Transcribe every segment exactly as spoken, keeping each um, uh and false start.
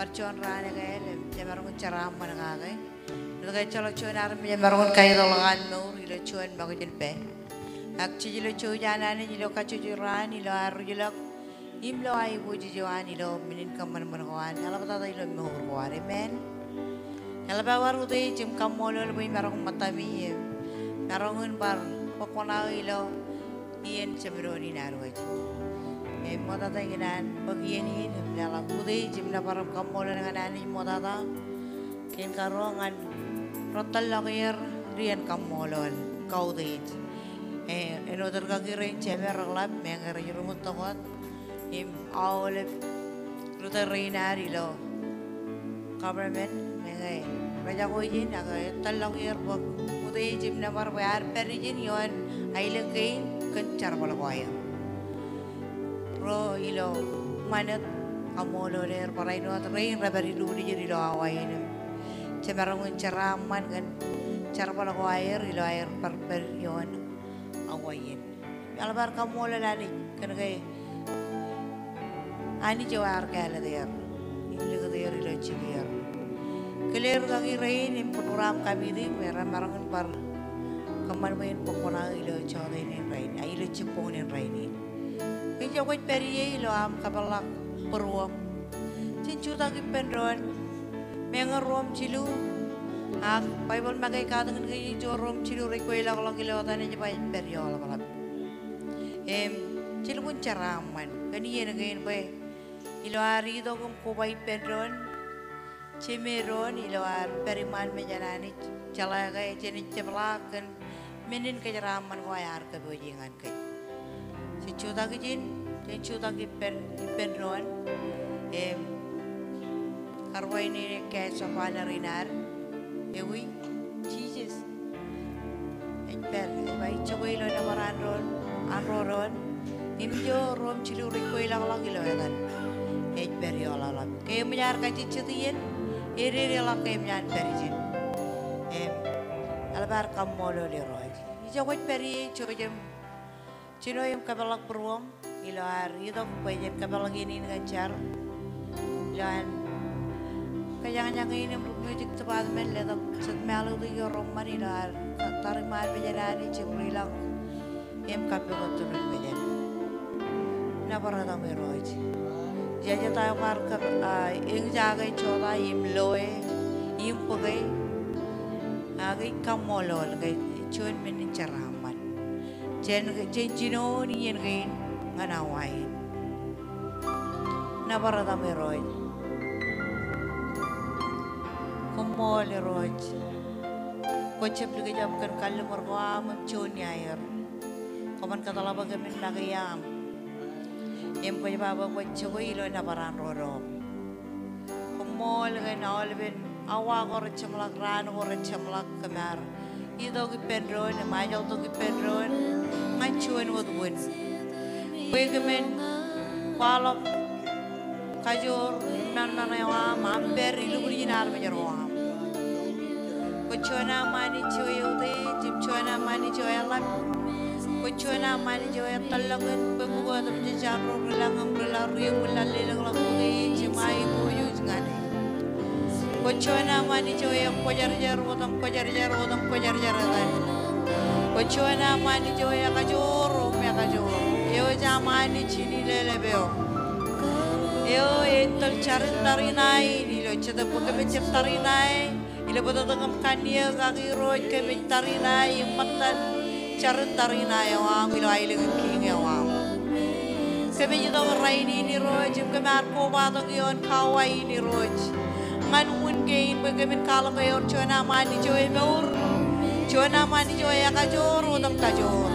Bar juon raan ekāāl im jemaroñ in jeraaṃṃan kake. Ilo ke ejjeḷọk juon armej emaroñ in kaitokḷọk an mour ilo juon ṃōkaj in pā. Ak jej lo jouj an Anij ilo kajjojo raan ilo ad ruj ḷọk im lo aiboojoj eo an ilo men in kōṃanṃan ko an eḷaptata ilo mour ko ad. Amen. Eḷap aō bar utiej im kaṃṃoolol bwe imaroñ ṃōttami im maroñ in bar bōk koṇaō ilo iien jeṃdoon in ad wōj. Im ṃoktata ikōṇaan bōk iien in im leḷọk utiej im nōbar im kaṃṃoolol ñan Anij ṃoktata kein karuo ñan rej tōllọk er ri en kaṃṃoolol kautiej. E, āinwōt rikaki rein Jemāer rekḷap, meñe rej ruṃwij tok wōt im aolep ri-tōl rein ad ilo government, meñe rej jako ijin ak ej tōllọk er bwe utiej im nōbar bwe ad pād ijin ioon aelōñ kein kōn jerbal ko aer. Ro ilo ṃanit, kaṃṃoolol er barāinwōt ro rein rej pād ilubin ijin ilo awa in im jemaroñ in jeraaṃṃan kōn jerbal ko aer ilo aer bar pād ioon awa in. Eḷap aō bar kaṃṃoolol Anij kōn ke Anij eo ear kāālōt er im likūt er ilo jikier. Kile rikaki rein im būruōm kōmiti im remaroñ in bar kōṃṃan bwe en bōk koṇaō ilo jota in rainin, a, ilo jibboñ in rainin. Kōn ijo kwōj pād ie ilo aṃ kapeḷḷọk būruōṃ, jen jutak ippān doon. Meñe ruōṃ jilu, ak Baibōḷ make ej katakin kōj ijo ruōṃ jilu rej kweilọkḷọk ilo etan ej ba ej pād ioḷapḷọk. Im, jilkinḷọk jeraaṃṃan kōn iien kein bwe ilo ad itok im koba ippān doon, jemān doon ilo ad pād iṃaan mejān Anij, jeḷā ke jen jepḷaak kōn men in kōjeraaṃṃan ko ear kōpooje ñan kōj. Jen jutak ijin, jen jutak ippān, ippān doon. Im, karuwainene ej kasopaneer in ad. Ewi, Jisōs. Ej pād, ej ba ij jokwe ilo nōbar an doon, an ro doon. Im ijo ruōṃ jilu rej kweilọkḷọk ilo etan ej pād ioḷapḷọk. Ke eṃōj ad kajejjet iien, ededeḷọk ke eṃōj an pād ijin. Im, eḷap aō bar kaṃṃoolol Irooj. Ijo kwōj pād ie, jouj im jino im kapeḷḷọk būruōṃ ilo ad itok bwe jen kapeḷḷọk iien in kōn jar. Ilo an kajañjañ in im music department letok jet mālōtlōt eo reṃṃan ilo ad tar iṃaan mejān Anij im ri ḷọk im kappukot turin mejān. Nōbar etaṃ Irooj. Jej ta eo kar kab, a, eñjake jota im loe im bōke. Ak ij kaṃṃoolol ke juon men in jeraaṃṃan. Jen, jen jinoin iien kein ñan awa in. Nōbar etaṃ Irooj. Koṃṃool Irooj. Kwō jab likjab kōn kalliṃur ko aṃ im juon iaer. Kwōban kōtḷọk bwe kōmin make iaam. Im kwōj ba bwe kwōj jokwe ilo nōbar an ro doō. Koṃṃool kōn aolepen awa ko rej jeṃḷọk, raan ko rej jeṃḷọk, kōm ar itok ippān doon im ajeḷ tok ippān doon ñan juon wōt wūn. Bwe kōmin kwaḷọk kajoor im ṃōṇōṇō eo aṃ, aṃ pād ilubin ijin armej ro aṃ. Kwō juon aṃ Anij eo eutiej, im juon aṃ Anij eo eḷap. Kwō juon aṃ Anij eo etōllọk in bwe ṃukot im jejañ ro ri lañ im ri laḷ ri eṃwilaḷ lelōñḷọk utiej im aiboojoj ñan e. Kwō juon aṃ Anij eo ekwōjarjar otem kwōjarjar otem kwōjarjar etan. Kwō juon aṃ Anij eo ekajoor im ekajoor. Eo ej aṃ Anij in ilelep eo. Eo ej tōl jar in tariṇae in ilo Jetōb bwe kōmij jab tariṇae. Ilo bōtōktōk im kanniōk ak Irooj kōmij tariṇae im ṃōttan jar in tariṇae eo aṃ ilo aelōñ in kiiñ eo aṃ. Kōmij itok rainin Irooj im kōm ar kobatok ioon kawa in Irooj. Ñan wūn kein bwe kōmin kwaḷọk ke eor juon aṃ Anij eo emour. Juon aṃ Anij eo ekajoor otem kajoor.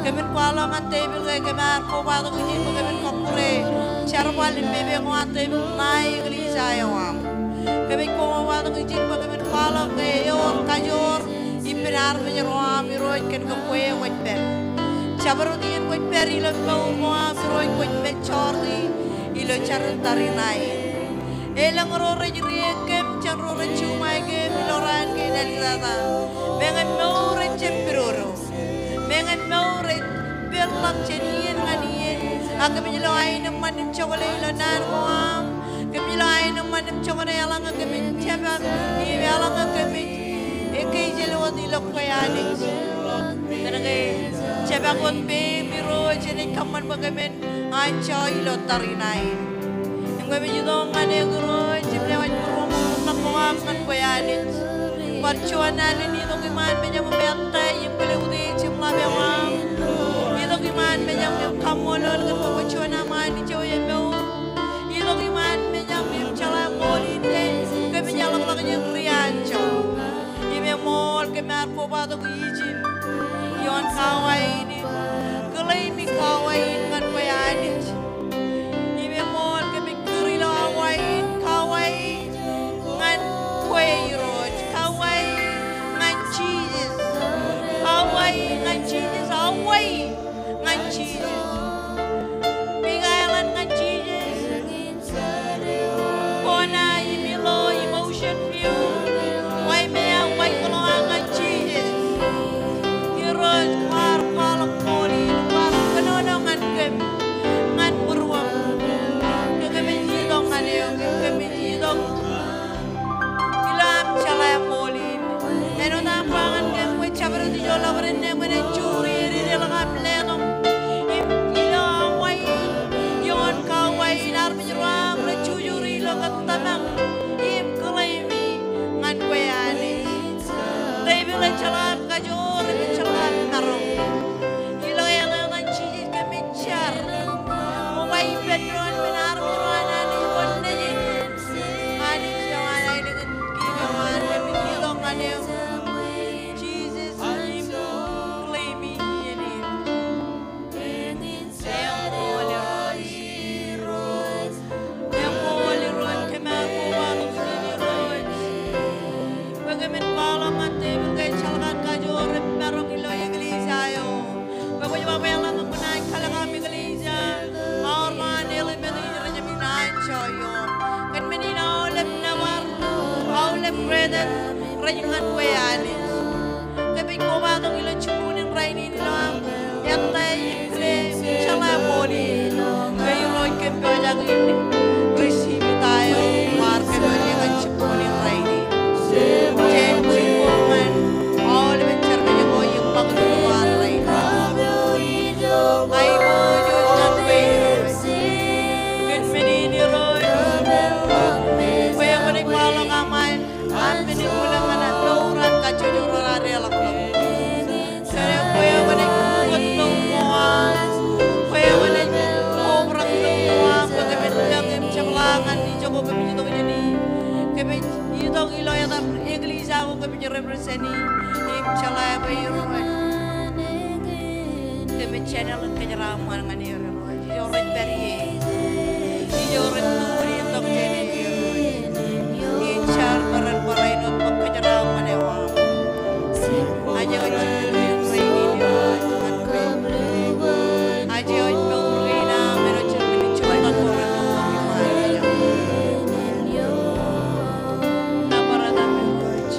Kōmin kwaḷọk ñan tepil ke kōm ar kobatok ijin bwe kōmin kọkkure jerbal im pepe ko an tepil ṇae eklejia eo aṃ. Kōmij kobatok ijin bwe kōmin kwaḷọk ke eor kajoor ippān armej ro aṃ Irooj kōn ke kwe eo kwōj pād. Jabdewōt iien kwōj pād ilo mour ko aṃ Irooj kwōj mejority ilo jar in tariṇae. Elōñ ro rej riik kōm, jān ro rej juṃae kōm ilo raan kein āliktata. Meñe mour ej jab pidodo. Meñe mour ej peḷḷọk jān iien ñan iien. Ak kōmij lo aenōṃṃan in jokle ilo naan ko aṃ. Kōmij lo aenōṃṃan im joñan eḷaññe kōmij jepar im eḷaññe kōmij ekkejel wōt ilo kwe Anij. Kōnke jepar wōt peiṃ Irooj enaaj kōṃṃan bwe kōmin anjọ ilo tariṇae in. Im kōmij itok ñan eok Irooj im lewōj būruōṃ ḷọk ñan kwe Anij. Bar juon alen itok iṃaan mejaṃ im ettā im kile utiej im ḷap eo aṃ. Itok iṃaan mejaṃ im kaṃṃoolol kōn bwe kwō juon aṃ Anij eo emour. Itok iṃaan mejaṃ im jeḷā ṃool in ke kōmij eḷapḷọk jān ri anjọ. Im eṃool kōm ar kobatok ijin ioon kawain in. Claim e kawain ñan kwe Anij. Im eṃool kōmij kūr ilo Hawaii in, Kauai ñan kwe Irooj, Kauai ñan Jisōs, Kauai ñan Jisōs, Hawaii ñan Jisōs, Big Island ñan Jisōs, Kona im Hilo im Ocean View, Waimea, Waikoloa ñan Jisōs. Irooj kwaar kwaḷọk ṃool in, kwaar kōnono ñan kōm, ñan būruōṃ. Ke kōmij itok ñan eok, kōmij itok ilo aṃ jeḷā ṃool in. Āinwōt aṃ ba ñan kōm bwe jabdewōt ijo ḷapḷọk ṇe eṃṃan ej juuri ededeḷọk aṃ letok. Im ilo Hawaii in, ioon Kauai in armej ro aṃ rej jujuri ilo kōn tōmak im claim e ñan kwe Anij. Tepil ejjeḷọk aṃ kajoor im ejjeḷọk aṃ maroñ. Ilo etan Jisōs kōmij jar. Ṃokta ippān doon men armej ro an Anij ro nejin. Anij eo an aelōñ in, kōmij itok ñan eok. Jisōs, im claim e iien in. Eṃool Irooj. Eṃool Irooj, kōm ar kobatok iien Irooj. Bwe kōmin kwaḷọk ñan tepil ke ejjeḷọk an kajoor im maroñ ilo eklejia eo. Bwe kwōj ba bwe eḷaññe kwōnaaj kalōk aṃ eklejia, aorōk an eḷap meto ij rej jab in anjọ ioṃ. Kōn men in aolep nōbar, aolep credit, rej ñan kwe Anij. Kōmij kobatok ilo jibboñin rainin ilo aṃ ettā im kile im jeḷā ṃool in. Ke Irooj kōm pojak in receive ta eo kwaar kōpooje kōn jibboñin rainin. Jān jibboñ ñan aolepen jerbal ko im ṃakūtkūt ko an rainin. Aiboojoj ñan kwe Irooj. Kōn men in Irooj, kwe kwōnaaj kwaḷọk aṃ an Aṃ men in bwilōñ ñan aṃ mour an kajjojo ro raar eḷapḷọk. Kwe kwōnaaj kōtḷọk ilo aṃ, kwe kwōnaaj kobrak ilo aṃ, bwe kōmin lōñ im jepḷaak ñan ijoko kōmij itok jāni. Kōmij itok ilo etan eklejia ko kōmij represent e, im jeḷā bwe Irooj kōmij channel in kōjeraaṃṃan ñan er. Ijo rej pād ie. Ijo rej tūritok jān e. Ij jar bwe ren barāinwōt bōk kōjeraaṃṃan eo aṃ. Ajeo ej jibwilōñ rein in ñan kwe. Ajeo ej mour kein aṃ eo ej jibwilōñ juon tok ko ren mour kein aṃ. Nōbar etan Irooj.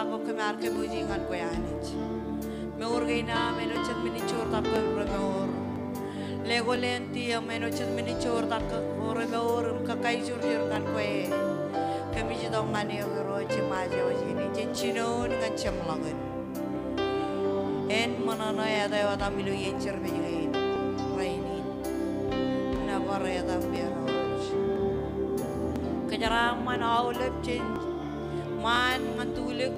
Kōm ar kōpooj ñan kwe Anij. Mour kein aṃ āinwōt jet men in joortak kōm remour. Lekoleen tiōm āinwōt jet men in joortak kōm remour im kakaijurjur ñan kwe. Kōmij itok ñan eok Irooj im aje waj in, jen jinoin ñan jeṃḷọkin. En ṃōṇōṇō āt eo etaṃ ilo iien service kein rainin. Nōbar etaṃ Irooj. Kōjeraaṃṃan aolep jān ṃaan ñan tulik,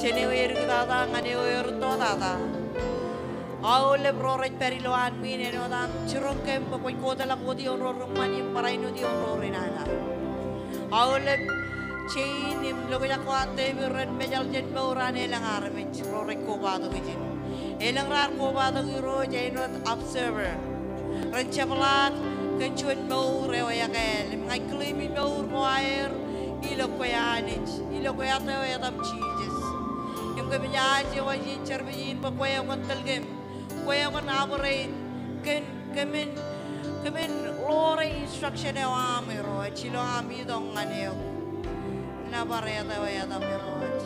jān eo edik tata ñan eo erūtto tata. Aolep ro rej pād ilowaan ṃwiin, āinwōt aṃ jiroñ kōm bwe kwōj kōtḷọk wōt ioon ro reṃṃan im barāinwōt ioon ro renana. Aolep jein im lokjak ko ad tōmir ren mejāl jān mour an elōñ armej ro rej kobatok ijin. Elōñ raar kobatok Irooj āinwōt observer. Ren jepḷaak kōn juon mour eo ekāāl im ña ij claim-i mour ko aer ilo kwe Anij, ilo kwe āt eo etaṃ Jisōs. Im kōmij aje waj in service in bwe kwe eo kwōn tōl kōm. Kwe eo kwōn operate kōm, kōmin, kōmin ḷoore instruction eo aṃ Irooj ilo am itok ñan eok. Nōbar āt eo etaṃ Irooj.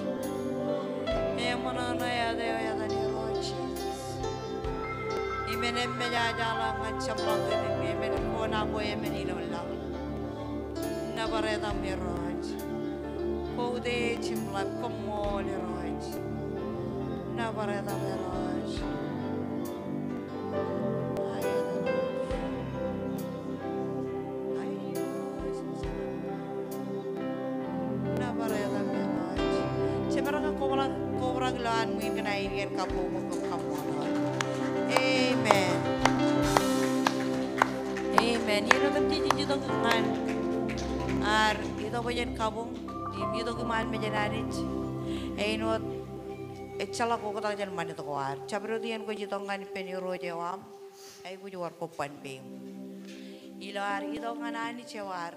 Eṃṃan ṇe āt eo etaṃ Irooj Jisōs. Im en eṃṃan jaje ḷọk ñan jeṃḷọkin, im en kōṇaan bwe emān ilo laḷ. Nōbar etaṃ Irooj. Koutiej im ḷap koṃṃool Irooj. Nōbar etaṃ Irooj. Nōbar etaṃ Irooj. Jemaroñ ke kobrak, kobrak ilowaan ṃwiin kōn ainikien kabbokbok im kaṃṃoolol. Amen. Amen. Iien otemjej ij itok ñan ad itok bwe jen kabuñ im itok iṃaan mejān Anij. Āinwōt ejjeḷọk oktak jān ṃanit ko ad. Jabdewōt iien kwōj itok ñan ippān Irooj eo aṃ, aikuj wōr kobban peim. Ilo ad itok ñan Anij eo ad,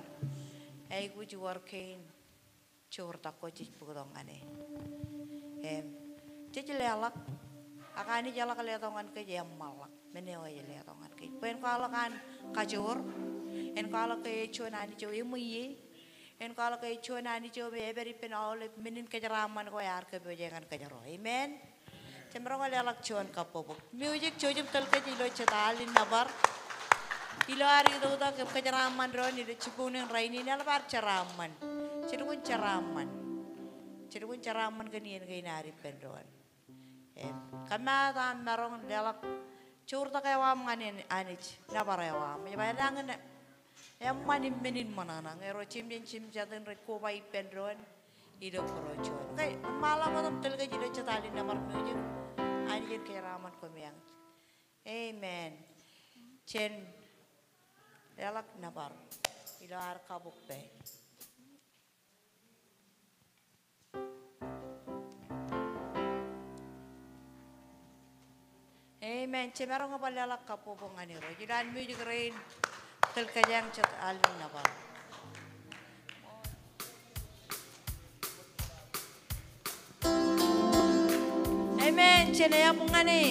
aikuj wōr kein joortak ko jej bōktok ñan e. Im jej leḷọk, ak Anij eḷak letok ñan kōj eṃṃanḷọk men eo ej letok ñan kōj. Bwe en kwaḷọk an kajoor, en kwaḷọk ke ej juon Anij eo eṃweiie, en kwaḷọk ke ej juon Anij eo me epād ippān aolep men in kōjeraaṃṃan ko ear kōpooje ñan kōjro. Amen. Jemaroñ ke leḷọk juon kabbokbok. Music, jouj im tōl kōj ilo jet al in nōbar. Ilo ad itok im kōjeraaṃṃan doon ilo jibboñōn rainin, eḷap ad jeraaṃṃan. Jen lukkuun jeraaṃṃan. Jen lukkuun jeraaṃṃan kōn iien kein ad ippān doon. Im kōmata maroñ leḷọk joortak eo aṃ ñan Anij, nōbar eo aṃ. Ej ba enañin eṃṃan im men in ṃōṇōṇō. Ñe ro jemjein jemjatin rej koba ippān doon, ilo bro juon. Okay, ṃaḷa ṃōttan tōl kōj ilo jet al in nōbar music. Anij en kōjeraaṃṃan koṃeañ. Amen. Jen leḷọk nōbar ilo ad kabukpe. Amen. Jemaroñ ke bar leḷọk kabbokbok ñan Irooj ilo an music rein tōl kōjeañ jet al in nōbar. Amen. Jen eabōk ñan e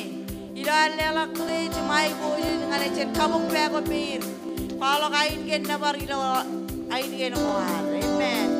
ilo ad leḷọk kūr im aiboojoj ñan e, jen kabuñ pā ko peier. Kwaḷọk ainikien nōbar ilo ainikien ko ad. Amen.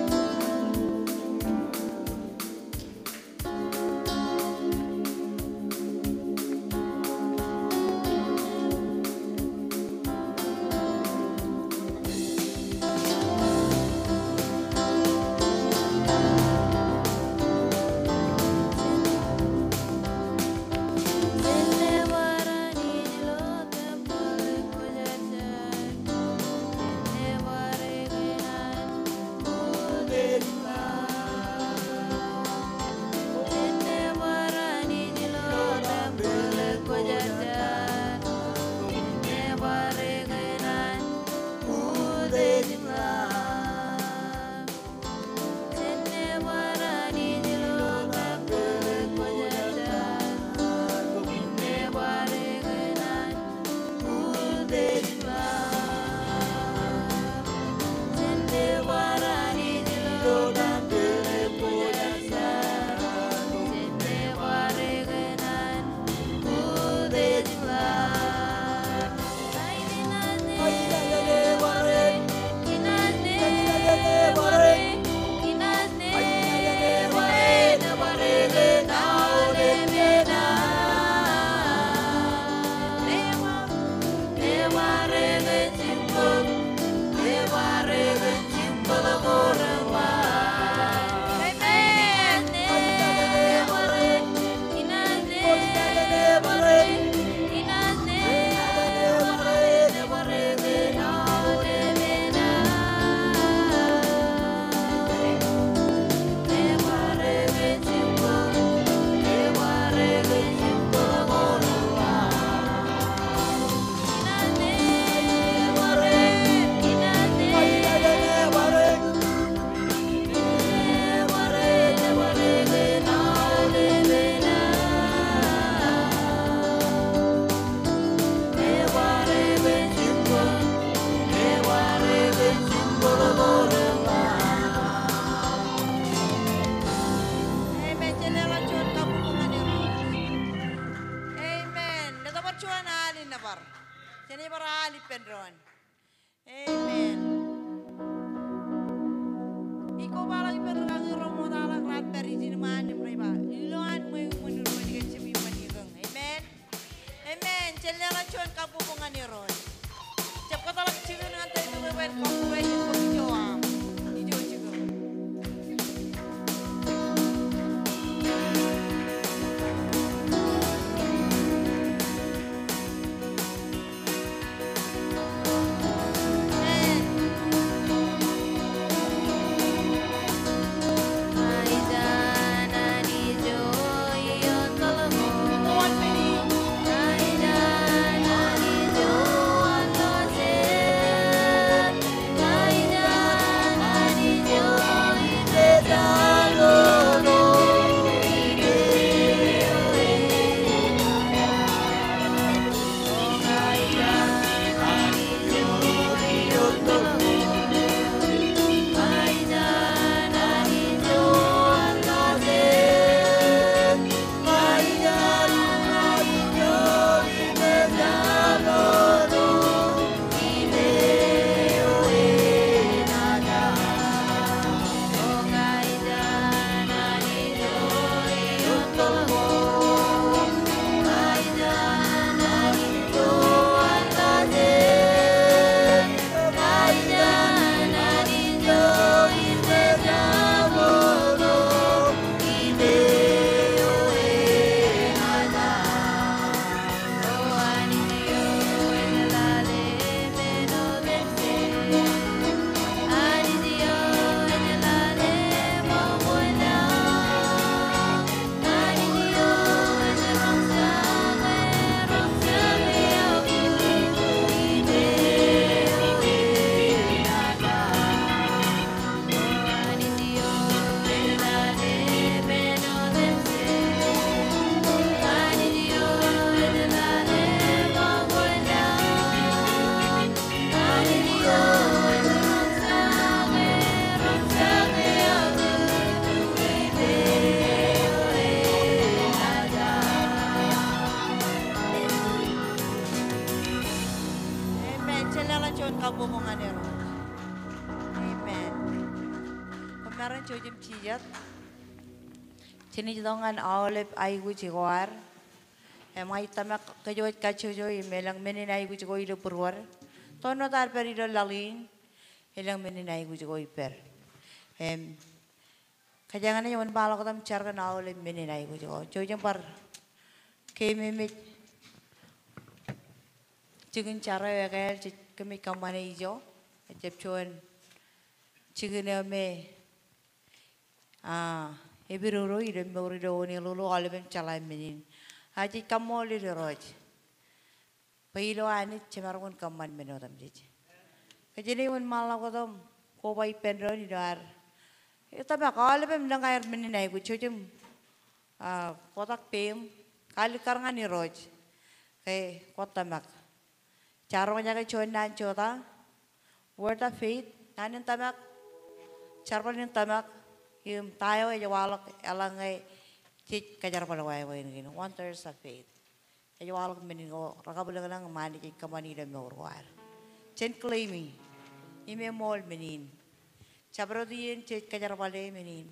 bar. Jenaaj bar al ippān doon. Amen. Ij kobaḷọk ippān rūkaki ro ṃoktaḷọk raar pād ijin ṃaan im rej ba, ilowaan ṃweo ṃōn Irooj kōn jab iṃṃan ikōñ. Amen. Amen. Jen leḷọk juon kabbokbok ñan Irooj. Jab kōtḷọk jikin ñan tōl eo bwe en kọkkure ijin bōk ijo aṃ, ijo jikin. Amen. Jen leḷọk juon kabbokbok ñan Irooj. Amen. Koṃ maroñ jouj im jijet. Jen itok ñan aolep aikuj ko ad. Im ij tōmak kōj wōj kajjojo im elōñ men in aikuj ko ilo būruod. Toon wōt ad pād ilo laḷ in. Elōñ men in aikuj ko ippād. Im kōjeañ ej wōnṃaanḷọk wōt im jar kōn aolep men in aikuj ko. Jouj im bar keememej jikin jar eo ekāāl jej kōmij kōṃṃane ijo. Ejjab juon jikin eo me a, epidodo ilo mour ilo Honolulu, aolep im jeḷā men in. A, jej kaṃṃoolol Irooj bwe ilo Anij jemaroñ in kōṃṃan men otemjej. Kōjeañ ej wōnṃaanḷọk wōt im koba ippān doon ilo ad. Ij tōmak aolep im lōñ aer men in aikuj, jouj im, a, kotak peim, kalikkar ñan Irooj ke kwōj tōmak. Jar roñjake juon naan jota, word of faith, naan in tōmak, jerbal in tōmak, im ta eo ej waḷọk eḷaññe jej kajerbal wāween kein, wonders of faith. Ej waḷọk men in ko rekabwilōñlōñ im Anij ej kōṃṃani ilo mour ko ad. Jen claim e im eṃool men in. Jabdewōt iien jej kajerbale men in,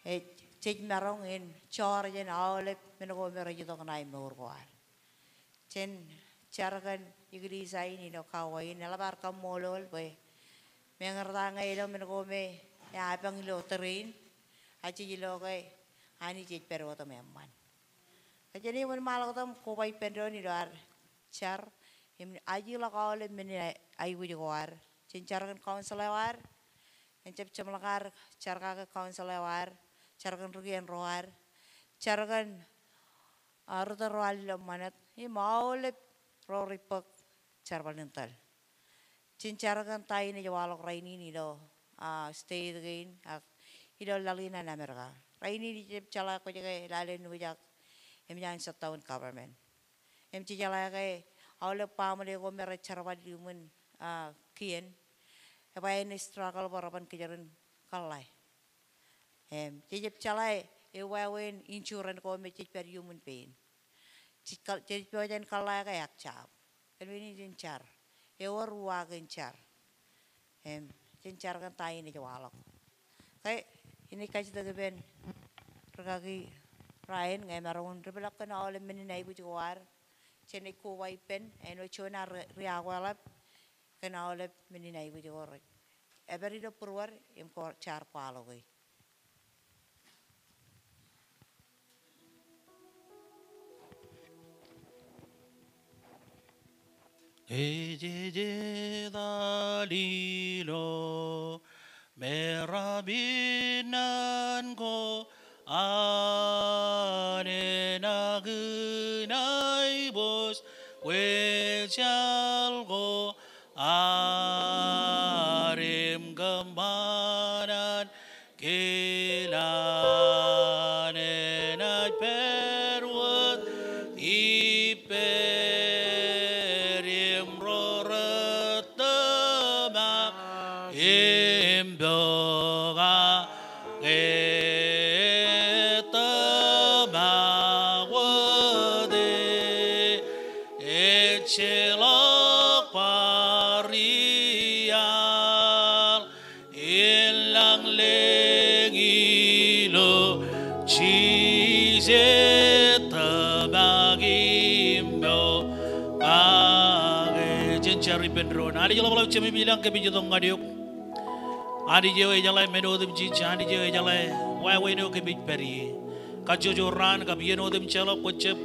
ej, jej maroñ in joor jān aolep men ko me rej itok ṇae mour ko ad. Jen jar kōn eklejia in ilo Kauai in, eḷap ad kaṃṃoolol bwe meñe rej ta ñe elōñ men ko me eapañ ilo tōre in, a jej lo ke Anij ej pād wōt im eṃṃan. Kōjeañ ej wōnṃaanḷọk wōt im koba ippān doon ilo ad jar im ajilọk aolep men in aikuj ko ad. Jen jar kōn council eo ad, en jab jeṃḷọk ad jar kake council eo ad, jar kōn ri kien ro ad, jar kōn a, ri tōl ro ad ilo ṃanit, im aolep ro rej bōk jerbal in tōl. Jen jar kōn ta in ej waḷọk rainin ilo, a, state kein, ak ilo laḷ in an Amerika. Rainin ij jab jeḷā kwōj ke lale news ak eṃōj an shutdown government. Im jej jeḷā ke aolep baaṃle ko me rej jerbal iuṃwin, a, kien, ebwe en struggle bwe reban kōjro in kōḷḷā. Im, jej jab jeḷā ewāween insurance ko me jej pād iuṃwin pein. Jej kōḷ-, jej pojak in kōḷḷā ke ak jab. Kōn men in jen jar. Ewōr uwaak in jar. Im, jen jar kōn ta in ej waḷọk. Ke, inaaj kajjitōk ippān rikaki Ryan ñe emaroñ in ri-pḷọk kōn aolep men in aikuj ko ad. Jenaaj koba ippān, āinwōt juon ad ri-, riakweḷap, kōn aolep men in aikuj ko rej. Epād ilo būruod, im kwō jar kwaḷọk e. Ej etal ilo meramminaan ko, an enañin aibōs wōj ḷọk ko, ad im kōṃṃan an kilaan enaaj pād wōt ippād im ro rej tōmak im pokake tōmak wōt e. Ejjeḷọk bar iaḷ, ilañ lōñ ilo Jisōs tōmak im pokake. Jen jar ippān doon. Anij ḷapḷap Jemem ilañ, kōmij itok ñan eok. Anij eo ejeḷā men otemjej, Anij eo ejeḷā wāween eo kōmij pād ie. Kajjojo raan kab iien otemjeḷọk kwōjab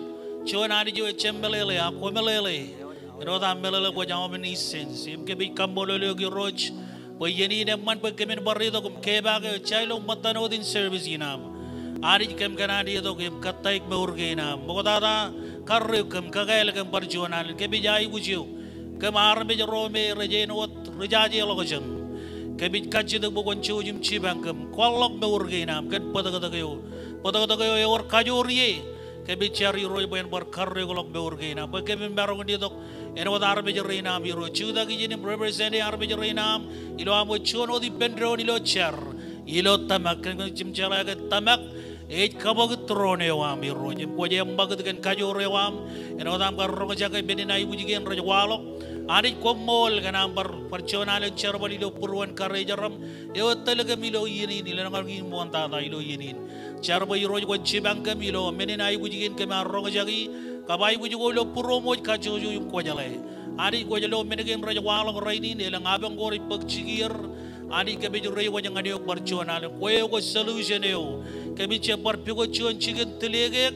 juon Anij eo ejjab meḷeḷe, ak kwō meḷeḷe. Āinwōt am meḷeḷe kwōj omniscience. Im kōmij kaṃṃoolol eok Irooj bwe iien in eṃṃan bwe kōmin bar itok im kepaake ejja ilo ṃōttan wōt in service in aṃ. Anij kōm kōṇaan itok im kōttāik mour kein am. Ṃoktata karreoik kōm, kakāāl kōm bar juon alen. Kōmij aikuj eok. Kōm armej ro me rej āinwōt rijajeḷọkjeṇ. Kōmij kajjitōk bwe kwōn jouj im jipañ kōm. Kwaḷọk mour kein am kōn bōtōktōk eo. Bōtōktōk eo ewōr kajoor ie. Kōmij jar Irooj bwe en bar karreoikḷọk mour kein am bwe kōmin maroñ in itok āinwōt armej rein am Irooj. Jutak ijin im represent e armej rein am ilo aṃ wōj juon wōt ippān doon ilo jar, ilo tōmak. Kōn kōn jimjeḷā ke tōmak ej kabokit tūroon eo aṃ Irooj. Im kwōj eṃṃakūt kōn kajoor eo aṃ āinwōt aṃ kar roñjake men in aikuj kein rej waḷọk. Anij koṃṃool kōn aṃ bar, bar juon alen jerbal ilo būruon karejeram eo etōl kōm ilo iien in, ilo ñan in ṃoktata ilo iien in. Jar bwe Irooj kwōn jipañ kōm ilo men in aikuj kein kōm ar roñjake, kab aikuj ko ilo būruōm wōj kajjojo im kwōjeḷā. Anij kwōj lo men kein rej waḷọk rainin, elōñ apañ ko rej bōk jikier. Anij kōmij reiwōj ñan eok bar juon alen. Kwe eo kwōj solution eo. Kōmij jab bar pukot juon jikin tilekek,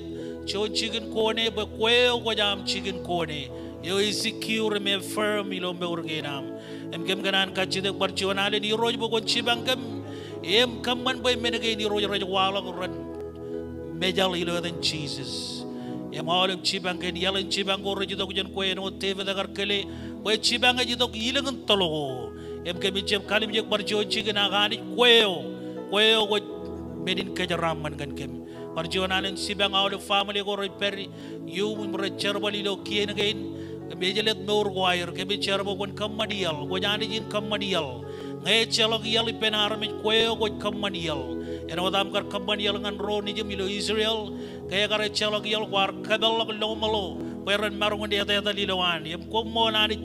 juon jikin kone bwe kwe eo kwōj aṃ jikin kone. Eo ej secure im ej firm ilo mour kein am. Im kōm kōṇaan kajjitōk bar juon alen Irooj bwe kwōn jipañ kōm. Im kōṃṃan bwe men kein Irooj rej waḷọk ren mejaḷ ilo etan Jisōs. Im aolep jipañ kein iaḷ in jipañ ko rej itok jān kwe āinwōt Devid ekar kile bwe jipañ ej itok ilōñin toḷ ko. Im kōmij jab kalimjek bar juon jikin ak Anij kwe eo. Kwe eo kwōj men in kōjeraaṃṃan kōn kōm. Bar juon alen jipañ aolep family ko rej pād iuṃ im rej jerbal ilo kien kein. Im ejjeḷọk mour ko aer, kōmij jar bwe kwōn kōṃṃan iaḷ, kwōj Anij in kōṃṃan iaḷ. Ñe ejjeḷọk iaḷ ippān armej, kwe eo kwōj kōṃṃan iaḷ. Āinwōt aṃ kar kōṃṃan iaḷ ñan ro nejiṃ ilo Israel, ke ekar ejjeḷọk iaḷ kwaar kōpeḷḷọk lọmeḷo bwe ren maroñ in etetal ilowaan. Im koṃṃool Anij,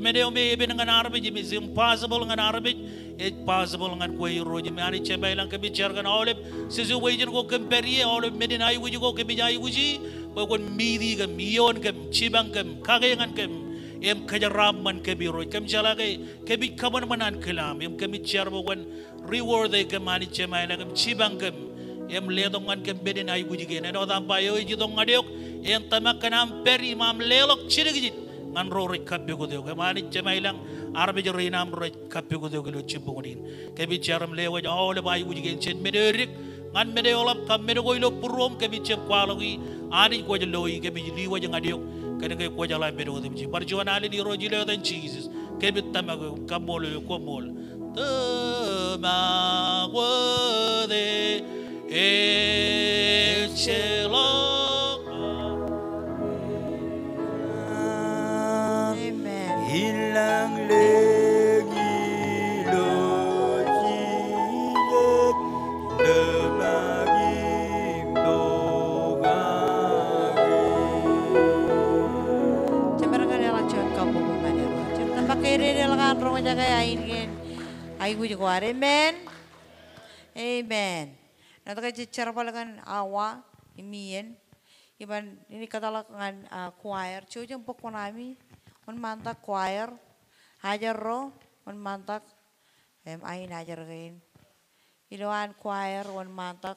men eo me epen ñan armej, im ej impossible ñan armej, ej possible ñan kwe Irooj. Im Anij Jemem ilañ, kōmij jar kōn aolep situation ko kōm pād ie, aolep men in aikuj ko kōmij aikuji, bwe kwōn meet kōm, ioon kōm, jipañ kōm, kake ñan kōm, im kōjeraaṃṃan kōm Irooj. Kōm jeḷā ke kōmij kōṃanṃan ankilaam, im kōmij jar bwe kwōn reward e kōm Anij Jemem ilañ, im jipañ kōm, im letok ñan kōm men in aikuj kein. Āinwōt aṃ ba eo ej itok ñan eok, en tōmak kōn aṃ pād im aṃ leḷọk jidikjid ñan ro rej kappukot eok. Im Anij Jemem ilañ, armej rein aṃ rej kappukot eok ilo jibboñōn in. Kōmij jar im lewōj aolep aikuj kein jān men eo edik ñan men eo eḷap kab men ko ilo būruōm, kōmij jab kwaḷọki. Anij kwōj lo e, kōmij diwōj ñan eok kōnke kwōjeḷā men otemjej. Bar juon alen Irooj ilo etan Jisōs kōmij tōmak eok, kaṃṃoolol eok, koṃṃool. Tōmak wōt e, ejjeḷọk. Amen. Ilañ lōñ ilo Jisōs tōmak im pokake. Kōjjake ainikiin aikuj ko ad. Amen. Amen. Nōt ke jej jerbal kōn awa im iien, iban in kōtḷọk ñan, ah, choir. Jouj im bōk kuṇaami, wōnṃaantak choir. Ajri ro, wōnṃaantak, im ain ajri kein. Ilowaan choir, wōnṃaantak.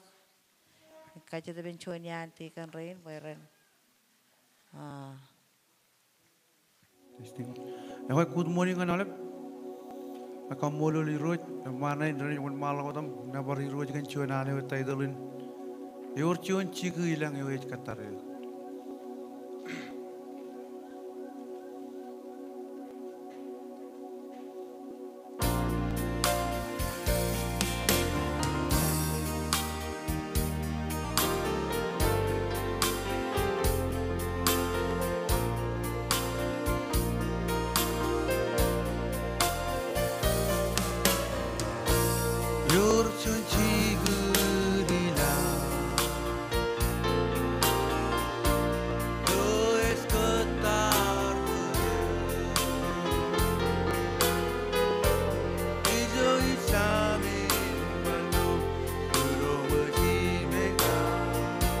Kajjitōk ippān juon iaan tikōn rein bwe ren, ah, Testing. Ekwe, good morning ñan aolep. Ij kaṃṃoolol Irooj, eṃṃan in renaaj wōnṃaanḷọk wōt im nōbar Irooj kōn juon alen eo ej title in Ewōr Juon Jikū Ilañ Eo Ej Kōttar Eō. Ewōr juon jikū ilañ eo ej kōttar wōt eō. Ijo ij Saam in ṃanḷo, būroṃōj im eñtaan.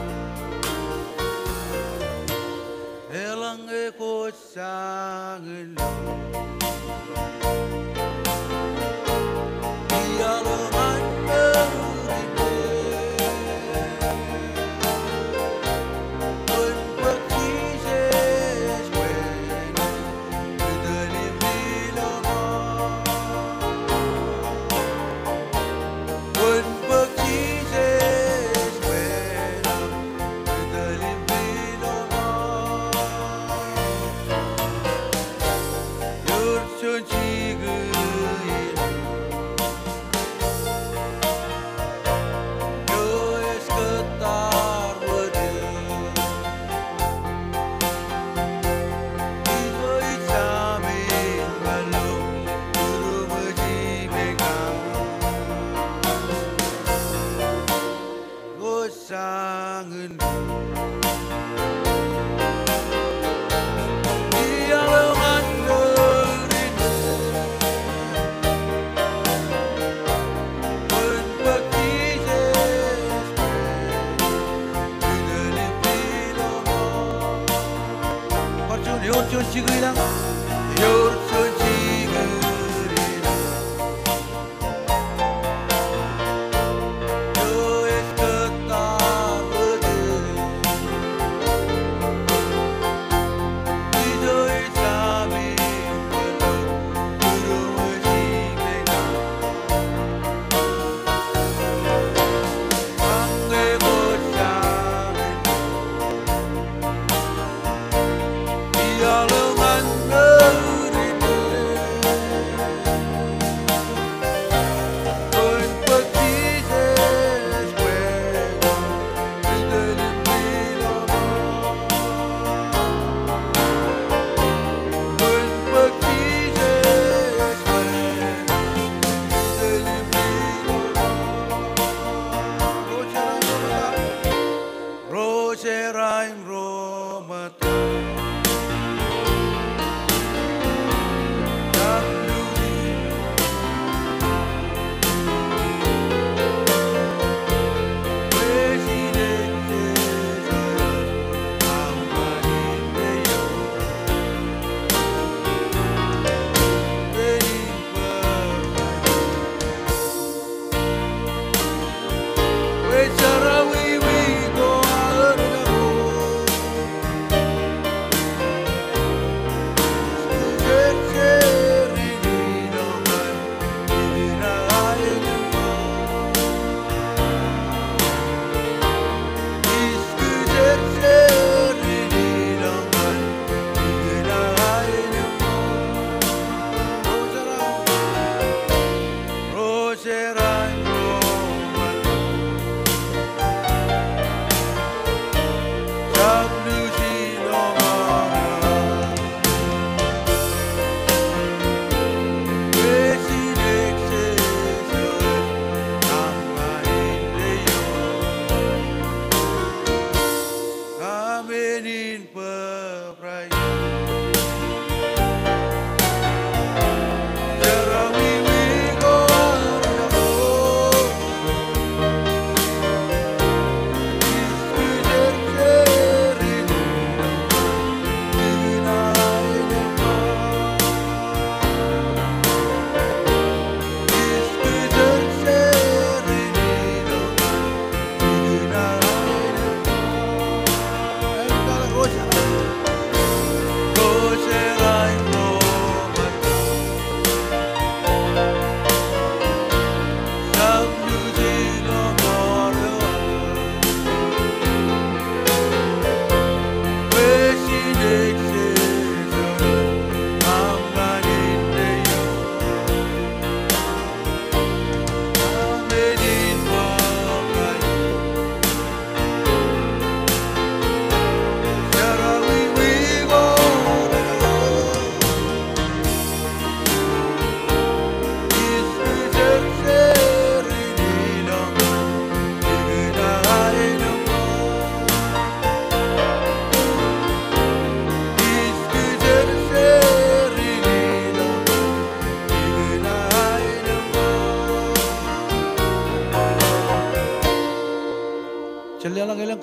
Eḷaññe kwōj jañin lo iaḷ eo ñan mour in, kwōn bōk Jisōs bwe en tōl im ilọk. Kwōn bōk Jisōs bwe en tōl im ilọk. Ewōr juon jikū ilañ eo ej kōttar wōt eō. Ijo ij Saam in ṃanḷo, būroṃōj im eñtaan. Kwōj jañin lo iaḷ eo ñan mour in, kwōn bōk Jisōs bwe en tōl im ilọk. Bar juon, ewōr juon jikū ilañ. Ewōr juon jikū ilañ eo ej kōttar wōt eō. Ijo ij Saam in ṃanḷo, būroṃōj im eñtaan. Eḷaññe kwōj jañin lo iaḷ eo ñan mour in, kwōn bōk Jisōs bwe en tōl im ilọk. Kwōn bōk Jisōs bwe en tōl im ilọk. Ro jera im ro ṃōttan.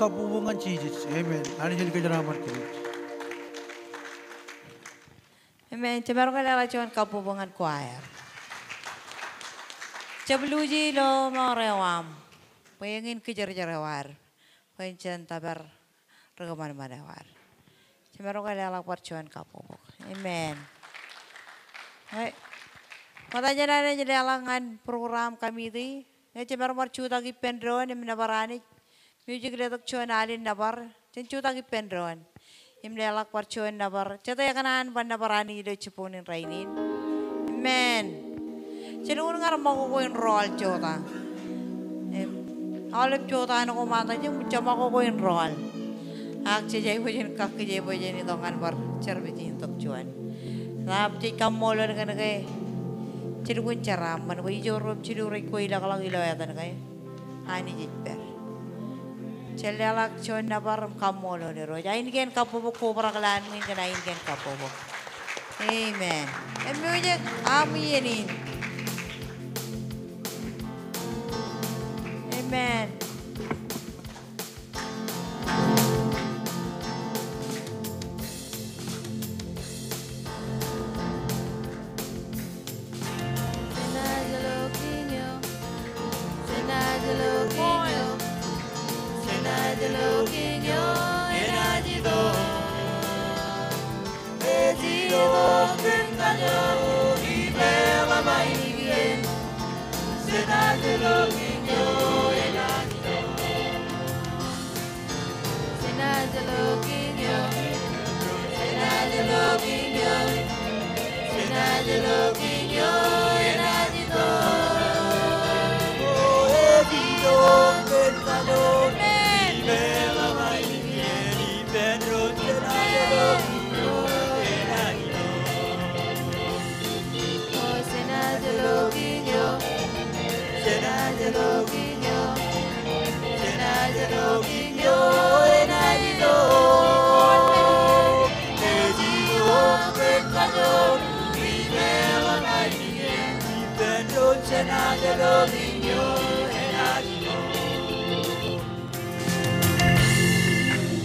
Kabbokbok ñan Jisōs. Amen. Anij en kōjeraaṃṃan kōj. Amen. Jemaroñ ke leḷọk juon kabbokbok ñan choir. Jab luuji ilo mour eo aṃ bwe eñin kijerjer eo ad, bwe en jen tōpar ri kōṃanṃan eo ad. Jemaroñ ke leḷọk bar juon kabbokbok. Amen. Ñe, ṃokta jān an ej leḷọk ñan program committee, ñe jemaroñ bar jutak ippān doon im nōbar Anij, music letok juon alen nōbar, jen jutak ippān doon im leḷọk bar juon nōbar. Jete ekōṇaan bar nōbar Anij ilo jibboñin rainin? Amen. Jen lukkuun ñan ṃakoko in rọọl jota. Im, aolep jota ṇe ko ṃokta jej ṃakoko in rọọl. Ak jej aikuj in kakkije bwe jen itok ñan bar service in tok juon. Ak jej kaṃṃoolol kōn ke jen lukkuun jeraaṃṃan bwe ijo ruo im jilu rej kweilọklọk ilo etan ke Anij ej pād. Jen leḷọk juon nōbar im kaṃṃoolol Irooj. Ainikien kabbokbok, kobrak ḷaanṃwiin kōn ainikien kabbokbok. Amen. Im music, aṃ iien in. Amen.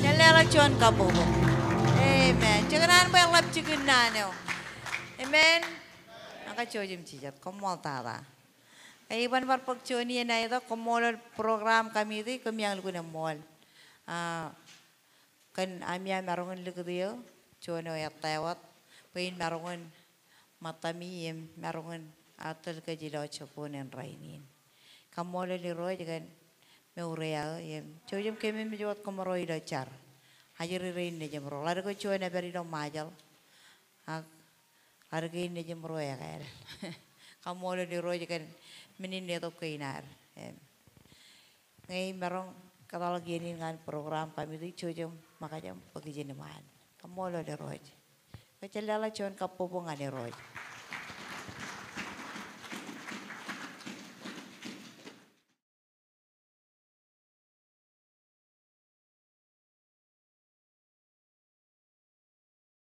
Jen leḷọk juon kabbokbok. Amen. Jekōṇaan bwe ḷap jikin naan eo. Amen. Ak kajjojo im jijet. Koṃṃool tata. Ij ban bar bōk juon iien aetok, koṃṃoolol program committee, koṃ iaan lukkuun eṃṃool. A, kōn ami maroñ in likūt eō, juon eo ettā wōt, bwe in maroñ in ṃōttami im maroñ in, a, tōl kōj ilo jibboñin rainin. Kaṃṃoolol Irooj kōn mour eo aō im jouj im keememej wōt kōmro ilo jar. Ajri rein nejimro. Ḷadik eo juon epād ilo Ṃajeḷ. Ak ḷadik kein nejimro ekāāl. Kaṃṃoolol Irooj kōn men in letok kein ad. Im, ñe imaroñ kōtḷọk iien in ñan program committee, jouj im ṃōkaj im bōk ijin iṃaan. Kaṃṃoolol Irooj. Kōj jen leḷọk juon kabbokbok ñan Irooj.